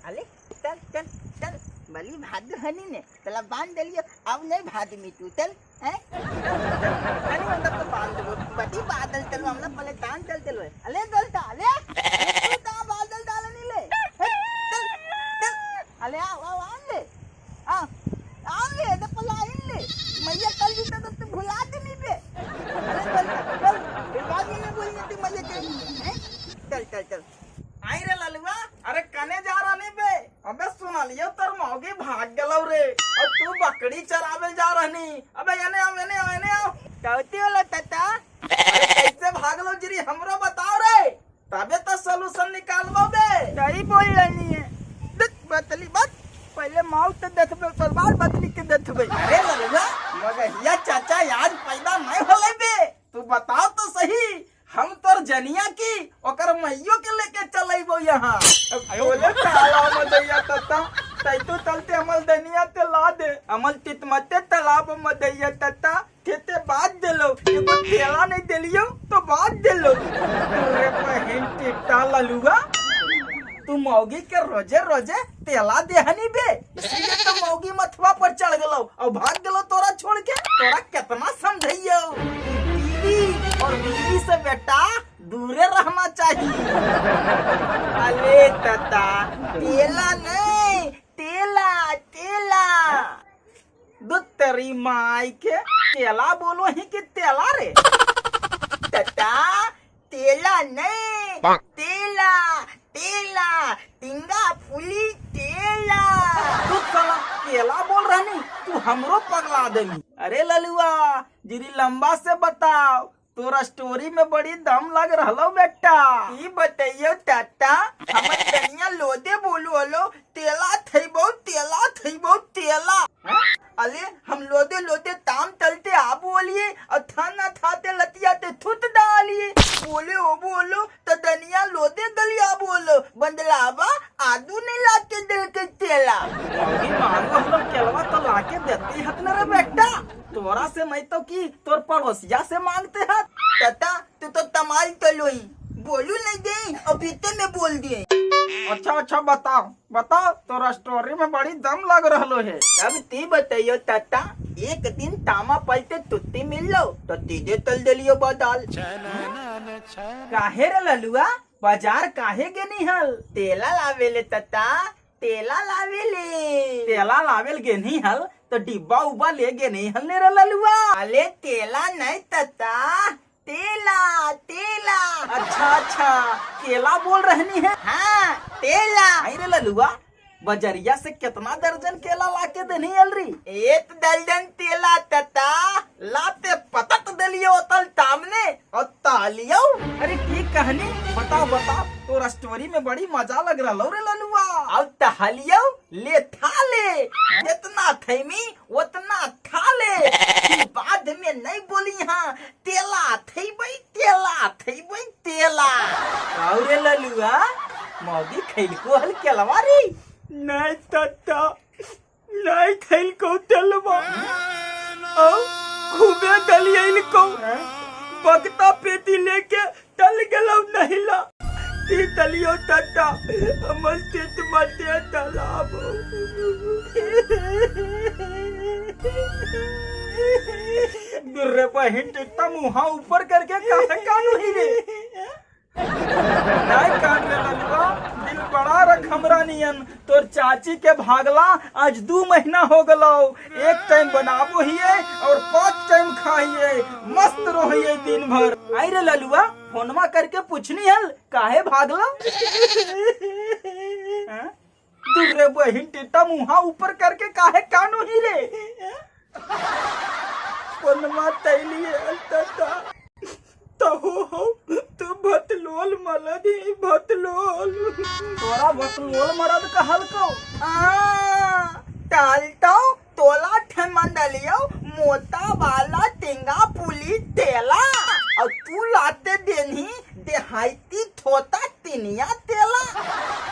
अरे चल चल चल, बली भादु हनी ने तला बांध देलियो, अब नहीं भाद मी तू चल हैं तनी मंदा पर बांध देबो बटी बादल चल हमला पहले तान चल चल अले दलता अले तू ता बादल डाल नहीं ले चल चल अले आओ आओ आ ले आ आ ले तो पलाई ले मैया कल जीता तो तू भुला दे मी पे। अरे चल चल फिर बाद में बोल जाती मैया के हैं चल चल चल आई रे ललुआ, अरे कने जा रहा नहीं बे? अबे सुना लियो तोर मौगी भाग गेलौ रे और तू बकरी चरावे जा रहनी। अबे एने आओ एने आओ एने आओ। कौती वाला ताता? अरे कैसे भागलो जरी हमरो बताओ रे, तबे तो सॉल्यूशन निकालबो बे। सही बोल रही है देख बतली बात पहले माउ ते देखबे पर बाद बतली के देखबे। अरे ललुआ मगहिया चाचा आज पैदा नहीं होले बे, तू बताओ तो सही हम तोर जनिया की ओकर मैयो के लेके चलेबो यहाँ। बोले ताला मदैया तता तैतो चलते अमल दनिया ते ला दे अमल तितमते तालाब मदैया तता तेते बात देलो एगो तेला नहीं देलियो तो बात देलो। तोरे बहिन टिकटा ललुआ, तू मौगी के रोजे रोजे तेला देहनी बे, इसलिए तो मौगी मथवा पर चढ़ गेलो और भाग गेलो तोरा छोड़ के। तोरा कितना समझाइयो, बीवी और बीवी से बेटा दूरे रहना चाहिए। अरे तता तेला नहीं तेला तेला दूध तेरी माई के तेला बोलो ही कि तेला रे? तता तेला नहीं तेला तेला टिंगा फूली तेला। तू साला केला बोल रहा नहीं, तू हमरो पगला देनी। अरे ललुआ जिरी लंबा से बताओ, तोरा स्टोरी में बड़ी दम लग रहा बेटा। ई बताइयो ताता हमर दनिया लोदे बोलू हलो तेला थैबो तेला थैबो तेला। अरे हम लोदे लोदे ताम तलते आ बोलिए और थाना थाते लतियाते थुत डालिए बोले ओ बोलो तो दनिया लोदे गलिया बोलो बंदलावा आदू नहीं लाके दिल के तेला। मौगी मांगो हम लोग केलवा तो लाके देती हत न रे बेटा, तोरा से नहीं तो की तोर पड़ोसिया से मांगते हत। ताता तू तो तमाल तलोई बोलू नहीं दे और बीते में बोल दिए। अच्छा अच्छा बताओ बताओ, तोरा स्टोरी में बड़ी दम लग रहा है। तब ती बताइयो ताता एक दिन तामा पलते तुत्ती मिल लो तो तीजे तल देलियो बदाल। काहे रे ललुआ बाजार काहे गेनी हल? तेला लावेले ताता तेला लावेले। तेला लावेल गेनी हल तो डिब्बा उब्बा ले गेनी हल ने रे ललुआ? अरे तेला नहीं ताता तेला तेला। अच्छा अच्छा केला बोल रहनी है। हाँ तेला। आई रे ललुआ बजरिया से कितना दर्जन केला लाके देनी अलरी? एक दर्जन तेला तता लाते पतत देलियो तल तामने और तालियो। अरे की कहानी बताओ बताओ, तोरा स्टोरी में बड़ी मजा लग रहा रे ललुआ। अब तहलियो ले थाले जितना थैमी उतना थाले बाद में नहीं बोली। हाँ तेला थैबै तेला थैबै तेला। और ललुआ मौगी खैलको हल केलवा रे? नहीं तता नहीं खैलको तेलवा औ खूबे दलियलको बगता पेटी लेके तल गेलौ नहिला ती तलियो तता अमल तित मते तालाब। दुर्रे बहिन टिकता मुहा ऊपर करके काहे कानू ही रे? नहीं कान रे ललुआ, दिल बड़ा रख हमरा नियन। तोर चाची के भागला आज 2 महीना हो गलो, एक टाइम बनाबो हिये और 5 टाइम खाइए, मस्त रहिए दिन भर। आई रे ललुआ फोनमा करके पूछनी हल काहे भागला? दुर्रे बहिन टिकता मुहा ऊपर करके काहे कानू ही रे? फोनमा तैलिए तता तो हो तू भतलोल मलद ही भतलोल। तोरा भतलोल मरद कहल को? आ टालतो तोला ठमंडलियो मोता वाला टेंगा पुली तेला और तू लाते देनी देहाती थोता तिनिया तेला।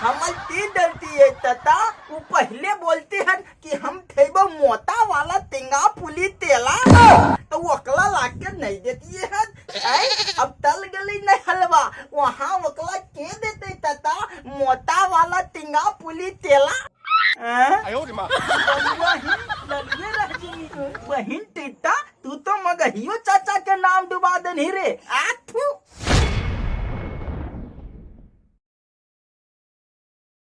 हमल ती डरती है तता वो पहले बोलते हैं कि हम थेबो मोता वाला टेंगा पुली तेला तो वकला लाके नहीं देती है। अब तल गली नहीं हलवा वहाँ वकला के देते तता मोता वाला टिंगा। झिंगा पुली तेला। हैं? बहिन ललुए रह जिनी। बहिन टिट्टा, तू तो मगहियो चाचा के नाम डुबा देनी रे। आ थू।